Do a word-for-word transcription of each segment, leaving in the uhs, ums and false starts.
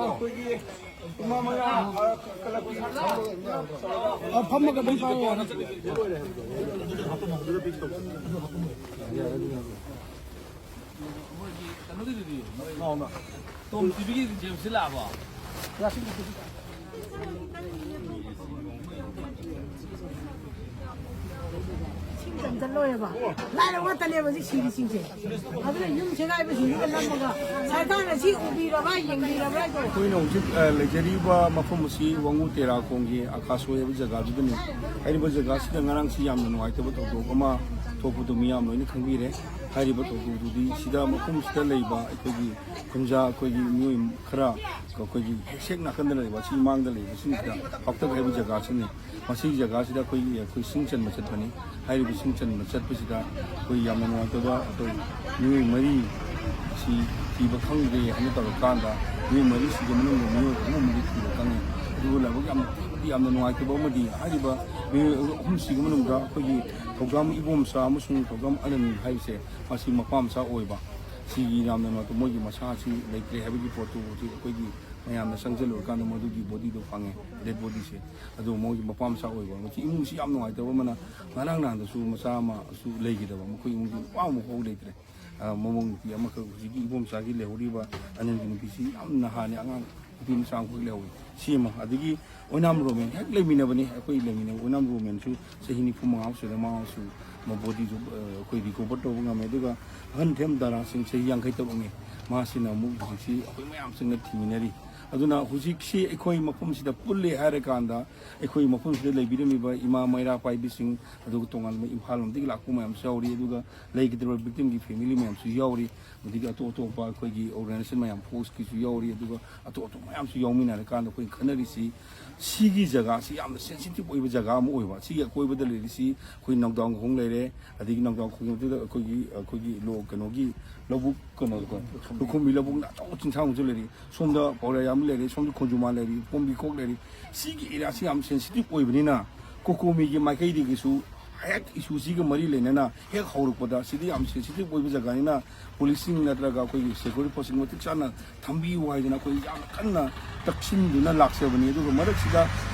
ꯑꯩꯈꯣꯏꯒꯤ ꯏꯃꯥ ꯃꯌꯥꯝ, ꯑ, ꯀꯂꯕꯀꯤ ꯑ, ꯐꯝꯃꯒ ꯑꯗꯨꯝ ꯆꯥꯎ꯫ ꯃꯣꯏꯒꯤ ꯀꯩꯅꯣꯒꯤꯗꯨꯗꯤ, ꯃꯣꯏ ꯇꯣꯝ ꯇꯤꯚꯤꯒꯤ ꯖꯦꯝꯁꯇꯤ ꯂꯥꯛꯑꯕꯣ? ꯏꯁꯤꯡ ꯆꯟꯖꯜꯂꯣꯏꯕ꯫ ꯂꯥꯏꯔꯕ ꯉꯥꯛꯇꯅꯦꯕ ꯍꯧꯖꯤꯛ ꯁꯤꯔꯤꯁꯤꯡꯁꯦ꯫ ꯑꯗꯨꯅ ꯌꯨꯝ ꯁꯦꯒꯥꯏꯕꯁꯤꯡꯁꯤꯒ ꯅꯝꯃꯒ ꯁꯔꯀꯥꯔꯅ ꯁꯤ ꯎꯕꯤꯔꯕ, ꯌꯦꯡꯕꯤꯔꯕ꯭ꯔꯥ ꯍꯥꯏꯗꯣ꯫ ꯑꯩꯈꯣꯏꯅ ꯍꯧꯖꯤꯛ, ꯑ, ꯂꯩꯖꯔꯤꯕ ꯃꯐꯝ ꯑꯁꯤ ꯋꯥꯉꯨ ꯇꯦꯔꯥ ꯈꯣꯡꯒꯤ ꯑꯀꯥꯁꯣꯏ ꯍꯥꯏꯕ ꯖꯒꯥꯗꯨꯗꯅꯤ꯫ ꯍꯥꯏꯔꯤꯕ ꯖꯒꯥꯁꯤꯗ ꯉꯔꯥꯡꯁꯤ ꯌꯥꯝꯅ ꯅꯨꯡꯉꯥꯏꯇꯕ ꯊꯧꯗꯣꯛ ꯑꯃ ꯊꯣꯛꯄꯗꯨ ꯃꯤꯌꯥꯝ ꯂꯣꯏꯅ ꯈꯪꯕꯤꯔꯦ꯫ ꯍꯥꯏꯔꯤꯕ ꯊꯧꯗꯣꯛꯇꯨꯗꯤ ꯁꯤꯗ ꯃꯐꯝꯁꯤꯗ ꯂꯩꯕ ꯑꯩꯈꯣꯏꯒꯤ ꯈꯨꯟꯖꯥ, ꯑꯩꯈꯣꯏꯒꯤ ꯃꯤꯑꯣꯏ ꯈꯔ ꯑꯩꯈꯣꯏꯒꯤ ꯍꯦꯛ ꯁꯦꯛ ꯅꯥꯀꯟꯗ ꯂꯩꯕ ꯁꯤ ꯃꯥꯡꯗ ꯂꯩꯕꯁꯤꯡꯁꯤꯗ ꯄꯥꯛꯇꯛ ꯍꯥꯏꯕ ꯖꯒꯥꯁꯤꯅꯤ꯫ ꯃꯁꯤꯒꯤ ꯖꯒꯥꯁꯤꯗ ꯑꯩꯈꯣꯏꯒꯤ, ꯑꯩꯈꯣꯏ ꯁꯤꯡ ꯆꯟꯕ ꯆꯠꯄꯅꯤ꯫ ꯍꯥꯏꯔꯤꯕ ꯁꯤꯡ ꯆꯟꯕ ꯆꯠꯄꯁꯤꯗ ꯑꯩꯈꯣꯏ ꯌꯥꯝꯅ ꯅꯨꯡꯉꯥꯏꯇꯕ, ꯑꯩꯈꯣꯏ ꯃꯤꯑꯣꯏ ꯃꯔꯤ ꯁꯤ ꯊꯤꯕ ꯈꯪꯗ꯭ꯔꯦ ꯍꯥꯏꯅ ꯇꯧꯔꯀꯥꯟꯗ ꯃꯤꯑꯣꯏ ꯃꯔꯤꯁꯤꯒꯤ ꯃꯅꯨꯡꯗ ꯃꯤꯑꯣꯏ ꯑꯍꯨꯝ ꯑꯃꯗꯤ ꯊꯤꯕ ꯈꯪꯉꯤ꯫ ꯑꯗꯨꯕꯨ ꯂꯥꯏꯕꯛ ꯌꯥꯝꯅ ꯊꯤꯕꯗꯤ ꯌꯥꯝꯅ ꯅꯨꯡꯉꯥꯏꯇꯕ ꯑꯃꯗꯤ ꯍꯥꯏꯔꯤꯕ ꯃꯤꯑꯣꯏ ꯑꯍꯨꯝꯁꯤꯒꯤ ꯃꯅꯨꯡꯗ ꯑꯩꯈꯣꯏꯒꯤ ꯊꯧꯗꯥꯝ ꯏꯕꯣꯝꯆꯥ ꯑꯃꯁꯨꯡ ꯊꯧꯗꯥꯝ ꯑꯅꯟ ꯍꯥꯏꯕꯁꯦ ꯃꯁꯤ ꯃꯄꯥ ꯃꯆꯥ ꯑꯣꯏꯕ꯫ ꯁꯤꯒꯤ ꯌꯥꯝꯅ ꯅꯨꯡꯉꯥꯏꯇꯕ, ꯃꯣꯏꯒꯤ ꯃꯁꯥꯁꯤ ꯂꯩꯇ꯭ꯔꯦ ꯍꯥꯏꯕꯒꯤ ꯄꯣꯠꯇꯨ ꯍꯧꯖꯤꯛ ꯑꯩꯈꯣꯏꯒꯤ ꯃꯌꯥꯝꯅ ꯆꯪꯁꯤꯜꯂꯨꯔꯀꯥꯟꯗ ꯃꯗꯨꯒꯤ ꯕꯣꯗꯤꯗꯣ ꯐꯪꯉꯦ, ꯗꯦꯗ ꯕꯣꯗꯤꯁꯦ꯫ ꯑꯗꯨ ꯃꯣꯏꯒꯤ ꯃꯄꯥ ꯃꯆꯥ ꯑꯣꯏꯕ꯫ ꯃꯁꯤ ꯏꯃꯨꯡꯁꯤ ꯌꯥꯝ ꯅꯨꯡꯉꯥꯏꯇꯕ ꯑꯃꯅ, ꯉꯔꯥꯡ ꯅꯍꯥꯟꯗꯁꯨ ꯃꯆꯥ ꯑꯃꯁꯨ ꯂꯩꯈꯤꯗꯕ, ꯃꯈꯣꯏ ꯏꯃꯨꯡꯒꯤ ꯅꯨꯄꯥ ꯑꯃꯐꯥꯎ ꯂꯩꯇ꯭ꯔꯦ꯫ ꯑ, ꯃꯃꯧ ꯅꯨꯄꯤ ꯑꯃꯈꯛ, ꯍꯧꯖꯤꯛꯀꯤ ꯏꯕꯣꯝꯆꯥꯒꯤ ꯂꯩꯍꯧꯔꯤꯕ ꯑꯅꯟꯒꯤ ꯅꯨꯄꯤꯁꯤ ꯌꯥꯝ ꯅꯍꯥꯅꯦ, ꯑꯉꯥꯡ ꯅꯨꯄꯤ ꯃꯆꯥ ꯑꯃꯈꯛ ꯂꯩꯍꯧꯔꯤ꯫ ꯁꯤ ꯑꯃ, ꯑꯗꯒꯤ ꯑꯣꯏꯅꯥꯝ ꯔꯣꯃꯦꯟ ꯍꯦꯛ ꯂꯩꯃꯤꯟꯅꯕꯅꯤ, ꯑꯩꯈꯣꯏ ꯂꯩꯃꯤꯟꯅꯕ ꯑꯣꯏꯅꯥꯝ ꯔꯣꯃꯦꯟꯁꯨ ꯆꯍꯤ ꯅꯤꯐꯨ ꯃꯉꯥ ꯁꯨꯔꯦ, ꯃꯥꯁꯨ ꯃ-, ꯕꯣꯗꯤꯁꯨ, ꯑ, ꯑꯩꯈꯣꯏ ꯔꯤꯀꯣꯚꯔ ꯇꯧꯕ ꯉꯝꯃꯦ꯫ ꯑꯗꯨꯒ ꯑꯍꯟ ꯊꯦꯝ ꯗꯥꯔꯥꯁꯤꯡ ꯆꯍꯤ ꯌꯥꯡꯈꯩ ꯇꯔꯨꯛꯅꯤ, ꯃꯥꯁꯤꯅ ꯑꯃꯨꯛ ꯍꯧꯖꯤꯛꯁꯤ ꯑꯩꯈꯣꯏ ꯃꯌꯥꯝ ꯆꯪꯅ ꯊꯤꯃꯤꯟꯅꯔꯤ꯫ ꯑꯗꯨꯅ ꯍꯧꯖꯤꯛꯁꯤ ꯑꯩꯈꯣꯏ ꯃꯐꯝꯁꯤꯗ ꯄꯨꯜꯂꯦ ꯍꯥꯏꯔꯀꯥꯟꯗ ꯑꯩꯈꯣꯏ ꯃꯐꯝꯁꯤꯗ ꯂꯩꯕꯤꯔꯝꯃꯤꯕ ꯏꯃꯥ ꯃꯩꯔꯥ ꯄꯥꯏꯕꯤꯁꯤꯡ, ꯑꯗꯨꯒ ꯇꯣꯉꯥꯟꯕ ꯏꯝꯐꯥꯜ ꯂꯣꯝꯗꯒꯤ ꯂꯥꯛꯄ ꯃꯌꯥꯝꯁꯨ ꯌꯥꯎꯔꯤ, ꯑꯗꯨꯒ ꯂꯩꯈꯤꯗ꯭ꯔꯕ ꯚꯤꯛꯇꯤꯝꯒꯤ ꯐꯦꯃꯤꯂꯤ ꯃꯌꯥꯝꯁꯨ ꯌꯥꯎꯔꯤ, ꯑꯗꯒꯤ ꯑꯇꯣꯞ ꯑꯇꯣꯞꯄ ꯑꯩꯈꯣꯏꯒꯤ ꯑꯣꯔꯒꯅꯥꯏꯖꯦꯁꯟ ꯃꯌꯥꯝ, ꯐꯣꯔꯁꯀꯤꯁꯨ ꯌꯥꯎꯔꯤ, ꯑꯗꯨꯒ ꯑꯇꯣꯞ ꯑꯇꯣꯞꯄ ꯃꯌꯥꯝꯁꯨ ꯌꯥꯎꯃꯤꯟꯅꯔꯀꯥꯟꯗ ꯑꯩꯈꯣꯏꯅ ꯈꯟꯅꯔꯤꯁꯤ ꯁꯤꯒꯤ ꯖꯒꯥꯁꯤ ꯌꯥꯝꯅ ꯁꯦꯟꯁꯤꯇꯤꯚ ꯑꯣꯏꯕ ꯖꯒꯥ ꯑꯃ ꯑꯣꯏꯕ꯫ ꯁꯤꯒꯤ ꯑꯀꯣꯏꯕꯗ ꯂꯩꯔꯤꯁꯤ ꯑꯩꯈꯣꯏ ꯅꯧꯗꯥꯡ ꯈꯣꯡ ꯂꯩꯔꯦ, ꯑꯗꯒꯤ ꯅꯧꯗꯥꯡ ꯈꯣꯡꯒꯤ ꯃꯊꯛꯇ ꯑꯩꯈꯣꯏꯒꯤ, ꯑꯩꯈꯣꯏꯒꯤ ꯂꯣ-, ꯀꯩꯅꯣꯒꯤ ꯂꯧꯕꯨꯛ, ꯀꯩꯅꯣ, ꯂꯨꯈꯨꯝꯕꯤ ꯂꯧꯕꯨꯛꯅ ꯑꯆꯧꯕ ꯆꯤꯡꯁꯥꯡ ꯑꯃꯁꯨ ꯂꯩꯔꯤ, ꯁꯣꯝꯗ ꯄꯥꯎꯔꯩ ꯑꯃ ꯂꯩꯔꯤ, ꯁꯣꯝꯗ ꯈꯣꯡꯖꯨꯃꯥꯟ ꯂꯩꯔꯤ, ꯄꯣꯝꯕꯤ ꯈꯣꯛ ꯂꯩꯔꯤ꯫ ꯁꯤꯒꯤ ꯑꯦꯔꯤꯌꯥꯁꯤ ꯌꯥꯝ ꯁꯦꯟꯁꯤꯇꯤꯚ ꯑꯣꯏꯕꯅꯤꯅ ꯀꯣꯀꯣꯃꯤꯒꯤ ꯃꯥꯏꯀꯩꯗꯒꯤꯁꯨ ꯍꯦꯛ ꯏꯁꯨꯁꯤꯒ ꯃꯔꯤ ꯂꯩꯅꯅ ꯍꯦꯛ ꯍꯧꯔꯛꯄꯗ, ꯁꯤꯗꯤ ꯌꯥꯝ ꯁꯦꯟꯁꯤꯇꯤꯚ ꯑꯣꯏꯕ ꯖꯒꯥꯅꯤꯅ, ꯄꯨꯂꯤꯁꯁꯤꯡ ꯅꯠꯇ꯭ꯔꯒ ꯑꯩꯈꯣꯏꯒꯤ ꯁꯦꯀ꯭ꯌꯨꯔꯤꯇꯤ ꯐꯣꯔꯁꯁꯤꯡ ꯃꯇꯤꯛ ꯆꯥꯅ ꯊꯝꯕꯤꯌꯨ ꯍꯥꯏꯗꯅ ꯑꯩꯈꯣꯏ ꯌꯥꯝ ꯀꯟꯅ ꯇꯛꯁꯤꯟꯗꯨꯅ ꯂꯥꯛꯆꯕꯅꯤ꯫ ꯑꯗꯨꯒ ꯃꯔꯛꯁꯤꯗ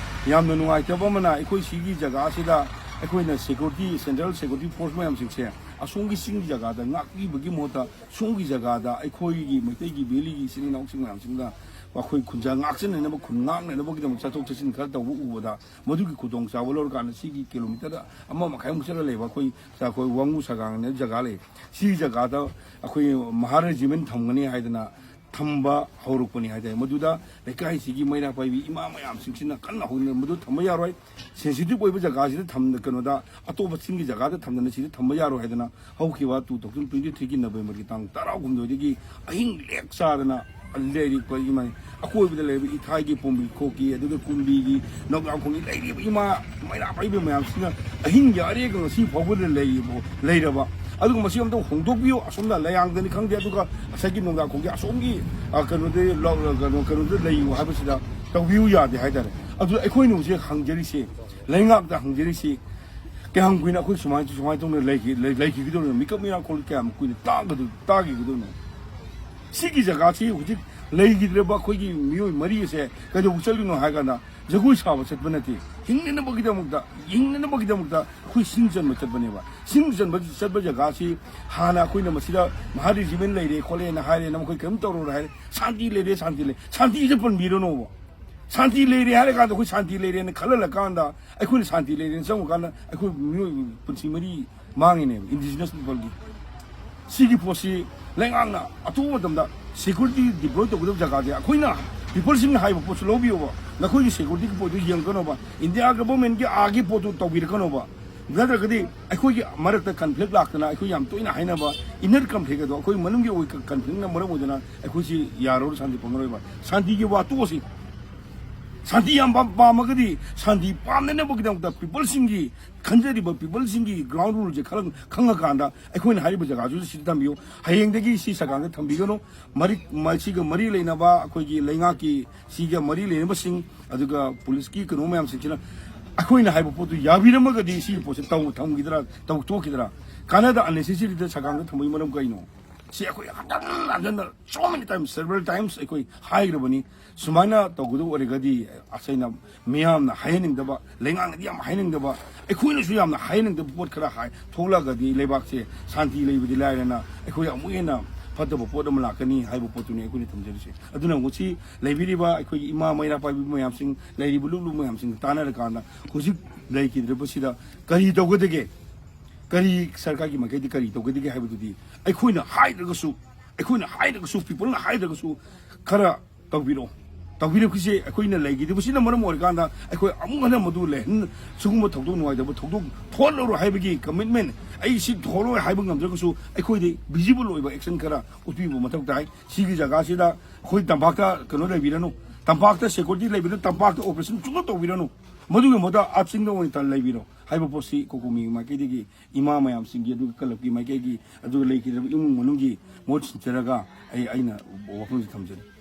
ꯌꯥꯝꯅ ꯅꯨꯡꯉꯥꯏꯇꯕ ꯑꯃꯅ, ꯑꯩꯈꯣꯏ ꯁꯤꯒꯤ ꯖꯒꯥꯁꯤꯗ ꯑꯩꯈꯣꯏꯅ ꯁꯦꯀ꯭ꯌꯨꯔꯤꯇꯤ, ꯁꯦꯟꯇ꯭ꯔꯦꯜ ꯁꯦꯀ꯭ꯌꯨꯔꯤꯇꯤ ꯐꯣꯔꯁ ꯃꯌꯥꯝꯁꯤꯡꯁꯦ ꯑꯁꯣꯝꯒꯤ ꯆꯤꯡꯒꯤ ꯖꯒꯥꯗ ꯉꯥꯛꯄꯤꯕꯒꯤ ꯃꯍꯨꯠꯇ, ꯁꯣꯝꯒꯤ ꯖꯒꯥꯗ ꯑꯩꯈꯣꯏꯒꯤ ꯃꯩꯇꯩꯒꯤ ꯚꯦꯂꯤꯒꯤ ꯏꯆꯤꯟ ꯏꯅꯥꯎꯁꯤꯡ ꯃꯌꯥꯝꯁꯤꯡꯗ ꯑꯩꯈꯣꯏ ꯈꯨꯟꯖꯥ ꯉꯥꯛꯆꯅꯅꯕ, ꯈꯨꯟ ꯉꯥꯛꯅꯅꯕꯒꯤꯗꯃꯛ ꯆꯠꯊꯣꯛ ꯆꯠꯁꯤꯟ ꯈꯔ ꯇꯧꯕ ꯎꯕꯗ, ꯃꯗꯨꯒꯤ ꯈꯨꯗꯣꯡꯆꯥꯕ ꯂꯧꯔꯀꯥꯟꯗ ꯁꯤꯒꯤ ꯀꯤꯂꯣꯃꯤꯇꯔ ꯑꯃ ꯃꯈꯥꯏꯃꯨꯛ ꯆꯠꯂ ꯂꯩꯕ ꯑꯩꯈꯣꯏ, ꯑꯩꯈꯣꯏ ꯋꯥꯡꯉꯨ ꯁꯒꯥꯡ ꯍꯥꯏꯅ ꯖꯒꯥ ꯂꯩ꯫ ꯁꯤ ꯖꯒꯥꯗ ꯑꯩꯈꯣꯏ ꯃꯍꯥ ꯔꯦꯖꯤꯃꯦꯟ ꯊꯝꯒꯅꯤ ꯍꯥꯏꯗꯅ ꯊꯝꯕ ꯍꯧꯔꯛꯄꯅꯤ ꯍꯥꯏꯇꯥꯔꯦ꯫ ꯃꯗꯨꯗ ꯂꯩꯀꯥꯏꯁꯤꯒꯤ ꯃꯩꯔꯥ ꯄꯥꯏꯕꯤ ꯏꯃꯥ ꯃꯌꯥꯝꯁꯤꯡꯁꯤꯅ ꯀꯟꯅ ꯍꯧꯅ, "ꯃꯗꯨ ꯊꯝꯕ ꯌꯥꯔꯣꯏ, ꯁꯦꯟꯁꯤꯇꯤꯚ ꯑꯣꯏꯕ ꯖꯒꯥꯁꯤꯗ ꯊꯝ-, ꯀꯩꯅꯣꯗ, ꯑꯇꯣꯞꯄ ꯆꯤꯡꯒꯤ ꯖꯒꯥꯗ ꯊꯝꯗꯅ ꯁꯤꯗ ꯊꯝꯕ ꯌꯥꯔꯣꯏ" ꯍꯥꯏꯗꯅ ꯍꯧꯈꯤꯕ two thousand twenty threeꯒꯤ Novemberꯒꯤ ꯇꯥꯡ ꯇꯔꯥꯍꯨꯝꯗꯣꯏꯗꯒꯤ ꯑꯍꯤꯡ ꯂꯦꯛ ꯆꯥꯗꯅ ꯂꯩꯔꯤꯕ ꯏꯃꯥ, ꯑꯀꯣꯏꯕꯗ ꯂꯩꯔꯤꯕ ꯏꯊꯥꯏꯒꯤ, ꯄꯣꯝꯕꯤ ꯈꯣꯛꯀꯤ, ꯑꯗꯨꯒ ꯀꯨꯝꯕꯤꯒꯤ, ꯅꯧꯒꯥꯈꯣꯡꯒꯤ ꯂꯩꯔꯤꯕ ꯏꯃꯥ ꯃꯩꯔꯥ ꯄꯥꯏꯕꯤ ꯃꯌꯥꯝꯁꯤꯅ ꯑꯍꯤꯡꯒꯤ ꯑꯔꯦꯛꯒ ꯉꯁꯤ ꯐꯥꯎꯕꯗ ꯂꯩꯔꯤꯕ, ꯂꯩꯔꯕ꯫ ꯑꯗꯨꯒ ꯃꯁꯤ ꯑꯝꯇ ꯍꯣꯡꯗꯣꯛꯄꯤꯌꯨ, ꯑꯁꯣꯝꯗ ꯂꯩꯌꯥꯡꯗꯅꯤ ꯈꯪꯗꯦ, ꯑꯗꯨꯒ ꯉꯁꯥꯏꯒꯤ ꯅꯣꯡꯗꯥꯈꯣꯡꯒꯤ ꯑꯁꯣꯝꯒꯤ, ꯑ, ꯀꯩꯅꯣꯗ ꯂꯧ-, ꯀꯩꯅꯣ, ꯀꯩꯅꯣꯗ ꯂꯩꯌꯨ ꯍꯥꯏꯕꯁꯤꯗ ꯇꯧꯕꯤꯌꯨ ꯌꯥꯗꯦ ꯍꯥꯏꯇꯥꯔꯦ꯫ ꯑꯗꯨ ꯑꯩꯈꯣꯏꯅ ꯍꯧꯖꯤꯛ ꯍꯪꯖꯔꯤꯁꯦ, ꯂꯩꯉꯥꯛꯇ ꯍꯪꯖꯔꯤꯁꯤ, ꯀꯌꯥꯝ ꯀꯨꯏꯅ ꯑꯩꯈꯣꯏ ꯁꯨꯃꯥꯏꯅ, ꯁꯨꯃꯥꯏꯅ ꯇꯧꯅ ꯂꯩꯈꯤ-, ꯂꯩ-, ꯂꯩꯈꯤꯒꯗꯧꯔꯤꯅꯣ? ꯃꯤꯀꯞ ꯃꯤꯔꯥ ꯈꯣꯜ ꯀꯌꯥꯝ ꯀꯨꯏꯅ ꯇꯥꯒꯗ-, ꯇꯥꯈꯤꯒꯗꯧꯔꯤꯅꯣ? ꯁꯤꯒꯤ ꯖꯒꯥꯁꯤ ꯍꯧꯖꯤꯛ ꯂꯩꯈꯤꯗ꯭ꯔꯕ ꯑꯩꯈꯣꯏꯒꯤ ꯃꯤꯑꯣꯏ ꯃꯔꯤ ꯑꯁꯦ ꯀꯩꯗꯧꯕ ꯆꯠꯂꯤꯅꯣ ꯍꯥꯏ ꯀꯥꯟꯗ, ꯖꯒꯣꯏ ꯁꯥꯕ ꯆꯠꯄ ꯅꯠꯇꯦ, ꯍꯤꯡꯅꯅꯕꯒꯤꯗꯃꯛꯇ, ꯍꯤꯡꯅꯅꯕꯒꯤꯗꯃꯛꯇ ꯑꯩꯈꯣꯏ ꯁꯤꯡ ꯆꯟꯕ ꯆꯠꯄꯅꯦꯕ꯫ ꯁꯤꯡ ꯆꯟꯕ ꯆꯠꯄ ꯖꯒꯥꯁꯤ ꯍꯥꯟꯅ ꯑꯩꯈꯣꯏꯅ ꯃꯁꯤꯗ ꯃꯍꯥ ꯔꯦꯖꯤꯃꯦꯟ ꯂꯩꯔꯦ ꯈꯣꯠꯂꯦꯅ ꯍꯥꯏꯔꯦꯅ, ꯃꯈꯣꯏ ꯀꯔꯤꯝ ꯇꯧꯔꯔꯣꯏ ꯍꯥꯏꯔꯦ, ꯁꯥꯟꯇꯤ ꯂꯩꯔꯦ, ꯁꯥꯟꯇꯤ ꯂꯩ, ꯁꯥꯟꯇꯤꯁꯦ ꯄꯟꯕꯤꯔꯅꯣꯕ꯫ ꯁꯥꯟꯇꯤ ꯂꯩꯔꯦ ꯍꯥꯏꯔꯀꯥꯟꯗ, ꯑꯩꯈꯣꯏ ꯁꯥꯟꯇꯤ ꯂꯩꯔꯦꯅ ꯈꯜꯍꯜꯂꯀꯥꯟꯗ, ꯑꯩꯈꯣꯏꯅ ꯁꯥꯟꯇꯤ ꯂꯩꯔꯦꯅ ꯆꯪꯉꯀꯥꯟꯗ ꯑꯩꯈꯣꯏ ꯃꯤꯑꯣꯏ ꯄꯨꯟꯁꯤ ꯃꯔꯤ ꯃꯥꯡꯉꯤꯅꯦꯕ, indigenous peopleꯒꯤ꯫ ꯁꯤꯒꯤ ꯄꯣꯠꯁꯤ ꯂꯩꯉꯥꯛꯅ ꯑꯊꯨꯕ ꯃꯇꯝꯗ security deploy ꯇꯧꯒꯗꯕ ꯖꯒꯥꯁꯦ, ꯑꯩꯈꯣꯏꯅ peopleꯁꯤꯡꯅ ꯍꯥꯏꯕ ꯄꯣꯠꯁꯨ ꯂꯧꯕꯤꯌꯣꯕ, ꯅꯈꯣꯏꯒꯤ securityꯒꯤ ꯄꯣꯠꯇꯨ ꯌꯦꯡꯉꯛꯀꯅꯣꯕ, India governmentꯀꯤ ꯑꯥꯒꯤ ꯄꯣꯠꯇꯨ ꯇꯧꯕꯤꯔꯛꯀꯅꯣꯕ꯫ ꯅꯠꯇ꯭ꯔꯒꯗꯤ ꯑꯩꯈꯣꯏꯒꯤ ꯃꯔꯛꯇ conflict ꯂꯥꯛꯇꯅ, ꯑꯩꯈꯣꯏ ꯌꯥꯝ ꯇꯣꯏꯅ ꯍꯥꯏꯅꯕ inner conflict ꯑꯗꯣ, ꯑꯩꯈꯣꯏ ꯃꯅꯨꯡꯒꯤ ꯑꯣꯏ conflictꯅ ꯃꯔꯝ ꯑꯣꯏꯗꯅ ꯑꯩꯈꯣꯏꯁꯤ ꯌꯥꯔꯔꯣꯏ, ꯁꯥꯟꯇꯤ ꯐꯪꯉꯔꯣꯏꯕ꯫ ꯁꯥꯟꯇꯤꯒꯤ ꯋꯥ ꯇꯣꯛꯑꯁꯤ꯫ ꯁꯥꯟꯇꯤ ꯌꯥꯝ ꯄꯥꯝ-, ꯄꯥꯝꯃꯒꯗꯤ, ꯁꯥꯟꯇꯤ ꯄꯥꯝꯅꯅꯕꯒꯤꯗꯃꯛꯇ peopleꯁꯤꯡꯒꯤ, ꯈꯟꯖꯔꯤꯕ peopleꯁꯤꯡꯒꯤ ground ruleꯁꯦ ꯈꯔ ꯈꯪꯉꯀꯥꯟꯗ, ꯑꯩꯈꯣꯏꯅ ꯍꯥꯏꯔꯤꯕ ꯖꯒꯥꯗꯨꯗ ꯁꯤꯗ ꯊꯝꯕꯤꯌꯨ, ꯍꯌꯦꯡꯗꯒꯤ ꯁꯤ ꯁꯒꯥꯡꯗ ꯊꯝꯕꯤꯒꯅꯨ, ꯃꯔꯤ, ꯃꯁꯤꯒ ꯃꯔꯤ ꯂꯩꯅꯕ ꯑꯩꯈꯣꯏꯒꯤ ꯂꯩꯉꯥꯛꯀꯤ ꯁꯤꯒ ꯃꯔꯤ ꯂꯩꯅꯕꯁꯤꯡ, ꯑꯗꯨꯒ ꯄꯨꯂꯤꯁꯀꯤ ꯀꯩꯅꯣ ꯃꯌꯥꯝꯁꯤꯡꯁꯤꯅ ꯑꯩꯈꯣꯏꯅ ꯍꯥꯏꯕ ꯄꯣꯠꯇꯨ ꯌꯥꯕꯤꯔꯝꯃꯒꯗꯤ ꯁꯤꯒꯤ ꯄꯣꯠꯁꯦ ꯇꯧ ꯊꯝꯈꯤꯗ꯭ꯔꯥ, ꯇꯧ ꯇꯣꯛꯈꯤꯗ꯭ꯔꯥ? ꯀꯥꯟꯅꯗ unnecessary ꯗ ꯁꯒꯥꯡꯗ ꯊꯝꯕꯒꯤ ꯃꯔꯝ ꯀꯩꯅꯣ? ꯁꯤ ꯑꯩꯈꯣꯏ ꯍꯟꯖꯟ ꯍꯟꯖꯟꯅ, so many times, several times ꯑꯩꯈꯣꯏ ꯍꯥꯏꯈ꯭ꯔꯕꯅꯤ꯫ ꯁꯨꯃꯥꯏꯅ ꯇꯧꯒꯗꯕ ꯑꯣꯏꯔꯒꯗꯤ, ꯑꯁꯩꯅ ꯃꯤꯌꯥꯝꯅ ꯍꯥꯏꯍꯟꯅꯤꯡꯗꯕ, ꯂꯩꯉꯥꯛꯅꯗꯤ ꯌꯥꯝ ꯍꯥꯏꯍꯟꯅꯤꯡꯗꯕ, ꯑꯩꯈꯣꯏꯅꯁꯨ ꯌꯥꯝꯅ ꯍꯥꯏꯍꯟꯅꯤꯡꯗꯕ ꯄꯣꯠ ꯈꯔ ꯍꯥꯏ ꯊꯣꯛꯂꯛꯑꯒꯗꯤ ꯂꯩꯕꯥꯛꯁꯦ ꯁꯥꯟꯇꯤ ꯂꯩꯕꯗꯤ ꯂꯥꯏꯔꯅ ꯑꯩꯈꯣꯏ ꯑꯃꯨꯛ ꯍꯦꯟꯅ ꯐꯠꯇꯕ ꯄꯣꯠ ꯑꯃ ꯂꯥꯛꯀꯅꯤ ꯍꯥꯏꯕ ꯄꯣꯠꯇꯨꯅꯤ ꯑꯩꯈꯣꯏꯅ ꯊꯝꯖꯔꯤꯁꯦ꯫ ꯑꯗꯨꯅ ꯉꯁꯤ ꯂꯩꯕꯤꯔꯤꯕ ꯑꯩꯈꯣꯏꯒꯤ ꯏꯃꯥ ꯃꯩꯔꯥ ꯄꯥꯏꯕꯤ ꯃꯌꯥꯝꯁꯤꯡ, ꯂꯩꯔꯤꯕ ꯂꯨꯞ ꯂꯨꯞ ꯃꯌꯥꯝꯁꯤꯡ ꯇꯥꯟꯅꯔꯀꯥꯟꯗ ꯍꯧꯖꯤꯛ ꯂꯩꯈꯤꯗ꯭ꯔꯕꯁꯤꯗ ꯀꯔꯤ ꯇꯧꯒꯗꯒꯦ? ꯀꯔꯤ ꯁꯔꯀꯥꯔꯒꯤ ꯃꯥꯏꯀꯩꯗꯤ ꯀꯔꯤ ꯇꯧꯒꯗꯒꯦ ꯍꯥꯏꯕꯗꯨꯗꯤ ꯑꯩꯈꯣꯏꯅ ꯍꯥꯏꯗ꯭ꯔꯒꯁꯨ, ꯑꯩꯈꯣꯏꯅ ꯍꯥꯏꯗ꯭ꯔꯒꯁꯨ, ꯄꯤꯄꯜꯅ ꯍꯥꯏꯗ꯭ꯔꯒꯁꯨ ꯈꯔ ꯇꯧꯕꯤꯔꯛꯑꯣ꯫ ꯇꯧꯕꯤꯔꯛꯄꯁꯦ ꯑꯩꯈꯣꯏꯅ ꯂꯩꯈꯤꯗꯕꯁꯤꯅ ꯃꯔꯝ ꯑꯣꯏꯔꯀꯥꯟꯗ ꯑꯩꯈꯣꯏ ꯑꯃꯨꯛ ꯍꯟꯅ ꯃꯗꯨ ꯂꯩꯍꯟ-, ꯁꯤꯒꯨꯝꯕ ꯊꯧꯗꯣꯛ ꯅꯨꯡꯉꯥꯏꯇꯕ ꯊꯧꯗꯣꯛ ꯊꯣꯛꯍꯜꯂꯔꯣꯏ ꯍꯥꯏꯕꯒꯤ commitment, ꯑꯩ ꯁꯤ ꯊꯣꯛꯍꯜꯂꯔꯣꯏ ꯍꯥꯏꯕ ꯉꯝꯗ꯭ꯔꯒꯁꯨ ꯑꯩꯈꯣꯏꯗꯤ visible ꯑꯣꯏꯕ action ꯈꯔ ꯎꯠꯄꯤꯕ ꯃꯊꯧ ꯇꯥꯏ꯫ ꯁꯤꯒꯤ ꯖꯒꯥꯁꯤꯗ ꯑꯩꯈꯣꯏ ꯇꯝꯄꯥꯛꯇ ꯀꯩꯅꯣ ꯂꯩꯕꯤꯔꯅꯨ, ꯇꯝꯄꯥꯛꯇ security ꯂꯩꯕꯤꯔꯅꯨ, ꯇꯝꯄꯥꯛꯇ operation ꯁꯨꯡꯇꯧ ꯇꯧꯕꯤꯔꯅꯨ꯫ ꯃꯗꯨꯒꯤ ꯃꯍꯨꯠꯇ ꯑꯥ ꯆꯤꯡꯗ ꯑꯣꯏꯅ ꯂꯩꯕꯤꯔꯣ ꯍꯥꯏꯕ ꯄꯣꯠꯁꯤ ꯀꯣꯀꯣꯃꯤꯒꯤ ꯃꯥꯏꯀꯩꯗꯒꯤ, ꯏꯃꯥ ꯃꯌꯥꯝꯁꯤꯡꯒꯤ, ꯑꯗꯨꯒ ꯀ꯭ꯂꯕꯀꯤ ꯃꯥꯏꯀꯩꯒꯤ, ꯑꯗꯨꯒ ꯂꯩꯈꯤꯗ꯭ꯔꯕ ꯏꯃꯨꯡ ꯃꯅꯨꯡꯒꯤ ꯃꯍꯨꯠ ꯁꯤꯟꯖꯔꯒ ꯑꯩ, ꯑꯩꯅ ꯋꯥꯐꯝꯁꯤ ꯊꯝꯖꯔꯤ꯫